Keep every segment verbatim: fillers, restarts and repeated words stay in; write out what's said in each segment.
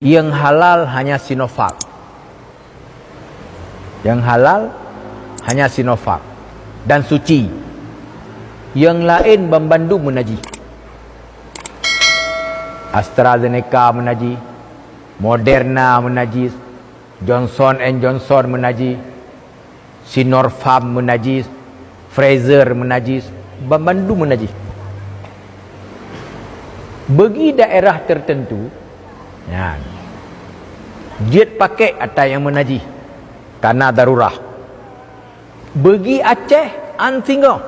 Nyang halal hanya Sinovac. Nyang halal hanya Sinovac dan suci. Nyang laén banmandum meunajih. AstraZeneca meunajih, Moderna meunajih, Johnson and Johnson meunajih, Sinopharm meunajih, Pfizer meunajih, banmandum meunajih. Bagi daerah tertentu, nyan, jeuet pakèk ata nyang meunajih, karena darurah. Bagi Aceh, an singoh,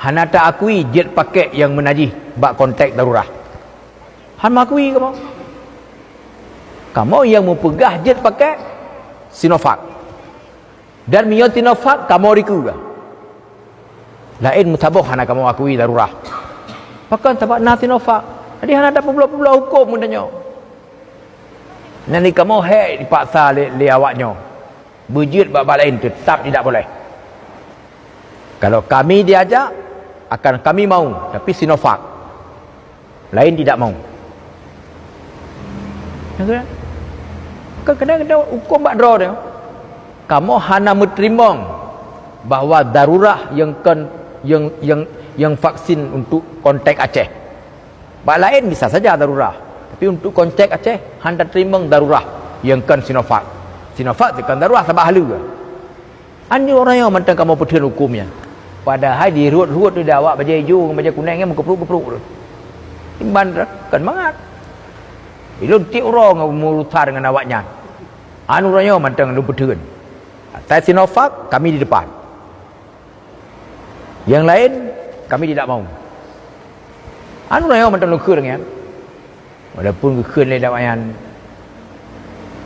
hana ta-akui jeuet pakèk nyang meunajih bak konteks darurah. Hana akui kamoe. Kamoe nyang meupeugah jeuet pakèk Sinovac. Dan meunyoe Sinovac kamoe dikeue, laén meusaboh hana kamoe akui darurah. Pakon? Sabab na Sinovac. Jadi hana tapeubloe-peubloe hukôm geutanyoe. Nyan di kamoe hék dipaksa lé, lé awaknyoe. Beujeuet bak-bak laén teutap tidak boleh. Kalau kami diajak, akan kami mau, tapi Sinovac. Laén tidak mau. Kan kadang-kadang hukôm bak droe teuh. Kamoe hana meuteurimong bahwa darurah nyang kon, nyang, nyang, nyang vaksin untuk konteks Aceh. Bak laén bisa saja darurah, tapi untuk konteks Aceh hana teurimong darurah nyang kon Sinovac. Sinovac teuh kon darurah sabab haleue. An nyoe uroe nyoe mantong kamoe peutheun hukôm nyan. Padahai di rhot-rhot di awak bajèe ijo ngon bajèe kunéng nyan meukeuprok-keuprok tu. Iban kon mangat. Ilôn tiep uroe ngon meurusan ngon awaknyan. An uroe nyoe mantong lôn peutheun. Asai Sinovac, kami di depan. Nyang laén, kami tidak mau. An uroe nyoe mantong lôn kheun nyan. Walaupun geukheun lé awaknyan,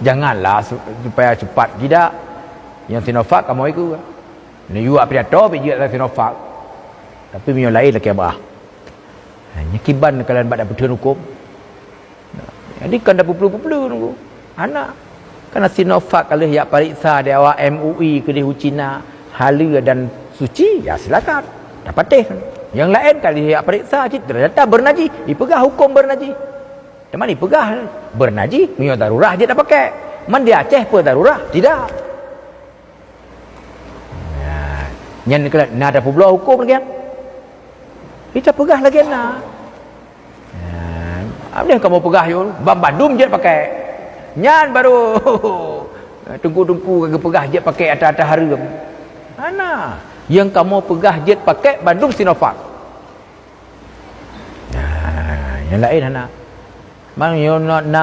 janganlah su-, supaya cepat tidak. Nyang Sinovac kamoe ikut. Neuyue pidato pih jeuet lam Sinovac. Tapi meunyoe laén lakèe bah. Nyan kiban kalian bak tapeutheun hukôm. Jadi kan tapeuplu-peuplu nunggu. Hana. Karena Sinovac ka lheueh jak pareksa di awak M U I keudéh u Cina, haleue dan suci, ya silakan. Tapatéh. Nyang laén ka lheueh jak pareksa cit, ternyata beunajih, ipeugah hukôm beunajih. Teuma ipeugah beunajih, meunyoe darurah jeuet tapakèk. Man di Aceh peue darurah? Tidak. Nah, nyan keuh na tapeubloe hukôm lagèe nyan. Ita peugah lagèe na. Nah, apa kamoe peugah yue, banmandum jeuet pakèk. Nyan baru teungku-teungku ka geupeugah jeuet pakèk ata-ata hareuem. Hana. Nyang kamoe peugah jeuet pakèk bandum Sinovac. Nah, nyang laén hana. Mang nyoe na, na